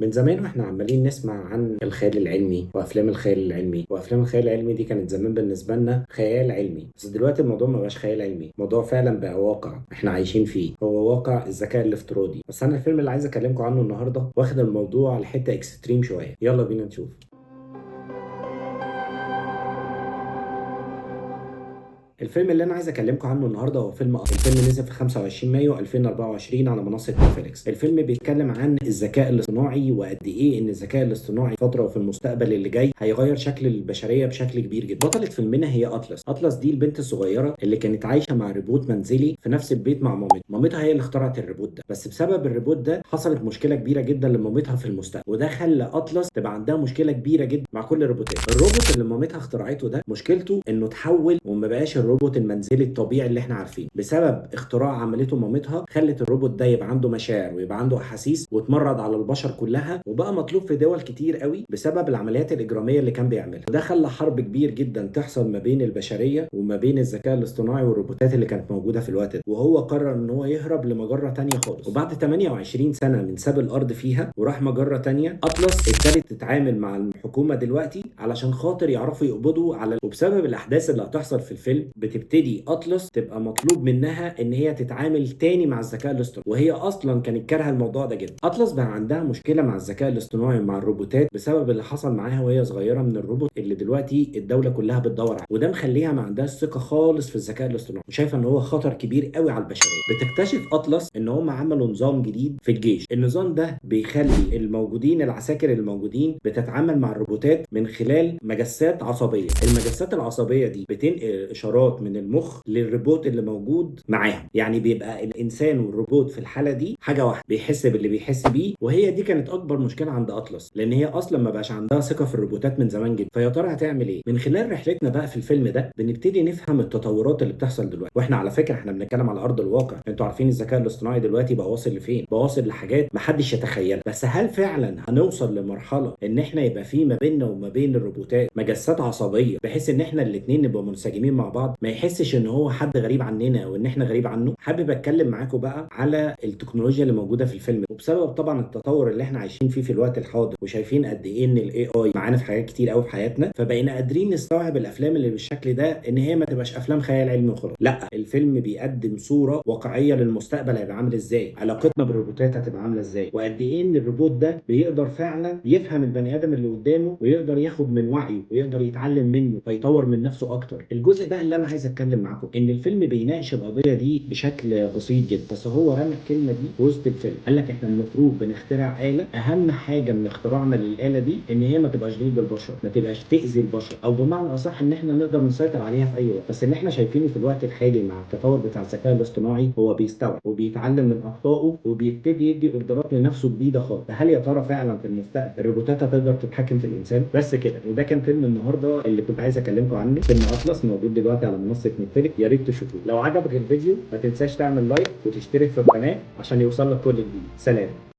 من زمان واحنا عمالين نسمع عن الخيال العلمي وافلام الخيال العلمي، وافلام الخيال العلمي دي كانت زمان بالنسبة لنا خيال علمي، بس دلوقتي الموضوع ما بقاش خيال علمي، الموضوع فعلا بقى واقع احنا عايشين فيه، هو واقع الذكاء الافتراضي. بس انا الفيلم اللي عايز اكلمكم عنه النهارده واخد الموضوع لحته extreme شوية، يلا بينا نشوف. الفيلم اللي انا عايز اكلمكم عنه النهارده هو فيلم الفيلم نزل في 25 مايو 2024 على منصة نتفليكس. الفيلم بيتكلم عن الذكاء الاصطناعي وقد ايه ان الذكاء الاصطناعي فترة وفي المستقبل اللي جاي هيغير شكل البشرية بشكل كبير جدا. بطلة فيلمنا هي اطلس. اطلس دي البنت الصغيرة اللي كانت عايشه مع روبوت منزلي في نفس البيت مع مامتها. مامتها هي اللي اخترعت الروبوت ده، بس بسبب الروبوت ده حصلت مشكلة كبيرة جدا لمامتها في المستقبل، وده خلى اطلس تبقى عندها مشكلة كبيرة جدا مع كل الروبوتات. الروبوت اللي مامتها اخترعته ده مشكلته انه اتحول وما بقاش الروبوت المنزلي الطبيعي اللي احنا عارفينه. بسبب اختراع عملته مامتها خلت الروبوت ده يبقى عنده مشاعر ويبقى عنده احاسيس واتمرد على البشر كلها، وبقى مطلوب في دول كتير قوي بسبب العمليات الاجرامية اللي كان بيعملها. وده خلى حرب كبير جدا تحصل ما بين البشرية وما بين الذكاء الاصطناعي والروبوتات اللي كانت موجودة في الوقت ده، وهو قرر ان هو يهرب لمجره تانية خالص. وبعد 28 سنة من ساب الارض فيها وراح مجره تانية، اطلس ابتدت تتعامل مع الحكومة دلوقتي علشان خاطر يعرفوا يقبضوا على، وبسبب الاحداث اللي هتحصل في الفيلم بتبتدي اطلس تبقى مطلوب منها ان هي تتعامل تاني مع الذكاء الاصطناعي، وهي اصلا كانت كارهه الموضوع ده جدا. اطلس بقى عندها مشكلة مع الذكاء الاصطناعي ومع الروبوتات بسبب اللي حصل معاها وهي صغيرة من الروبوت اللي دلوقتي الدولة كلها بتدور عليه، وده مخليها ما عندهاش ثقة خالص في الذكاء الاصطناعي وشايفه ان هو خطر كبير قوي على البشرية. بتكتشف اطلس ان هم عملوا نظام جديد في الجيش. النظام ده بيخلي الموجودين العساكر الموجودين بتتعامل مع الروبوتات من خلال مجسات عصبية. المجسات العصبية دي بتنقل اشارات من المخ للروبوت اللي موجود معاهم، يعني بيبقى الانسان والروبوت في الحالة دي حاجة واحدة، بيحس باللي بيحس بيه. وهي دي كانت اكبر مشكلة عند اطلس، لان هي اصلا ما بقاش عندها ثقة في الروبوتات من زمان جدا. فيا ترى هتعمل ايه؟ من خلال رحلتنا بقى في الفيلم ده بنبتدي نفهم التطورات اللي بتحصل دلوقتي. واحنا على فكرة احنا بنتكلم على ارض الواقع، انتوا عارفين الذكاء الاصطناعي دلوقتي بقى واصل لفين، بقى واصل لحاجات ما حدش يتخيلها. بس هل فعلا هنوصل لمرحلة ان احنا يبقى في ما بيننا وما بين الروبوتات مجسات عصبية بحيث ان احنا الاثنين نبقى منسجمين مع بعض، ما يحسش ان هو حد غريب عننا او ان احنا غريب عنه؟ حابب اتكلم معاكم بقى على التكنولوجيا اللي موجودة في الفيلم، وبسبب طبعا التطور اللي احنا عايشين فيه في الوقت الحاضر وشايفين قد ايه ان ال AI معانا في حاجات كتير قوي في حياتنا، فبقينا قادرين نستوعب الافلام اللي بالشكل ده ان هي ما تبقاش افلام خيال علمي وخلاص. لا، الفيلم بيقدم صوره واقعية للمستقبل هيبقى عامل ازاي، علاقتنا بالروبوتات هتبقى عامله ازاي، وقد ايه ان الروبوت ده بيقدر فعلا يفهم البني ادم اللي قدامه ويقدر ياخد من وعيه ويقدر يتعلم منه فيطور من نفسه اكتر. الجزء بقى اللي انا عايز اتكلم معاكم ان الفيلم بيناقش القضية دي بشكل بسيط جدا، بس هو رمى الكلمة دي في وسط الفيلم. قال لك احنا المفروض بنخترع آلة، اهم حاجة من اختراعنا للآلة دي ان هي ما تبقاش ضد البشر، ما تبقاش تأذي البشر، او بمعنى اصح ان احنا نقدر نسيطر عليها في اي وقت. بس اللي احنا شايفينه في الوقت الحالي مع التطور بتاع الذكاء الاصطناعي هو بيستوعب وبيتعلم من اخطائه وبيبتدي يدي اوردرات لنفسه جديدة خالص. فهل يا ترى فعلا في المستقبل الروبوتات هتقدر تتحكم في الانسان؟ بس كده، وده كان فيلم النهارده اللي كنت عايز اكلمكم عنه، فيلم اطلس موجود دلوقتي على منصة نتفليكس، يا ريت تشوفوه. لو عجبك الفيديو ما تنساش تعمل like وتشترك في القناة عشان يوصلك كل جديد. سلام.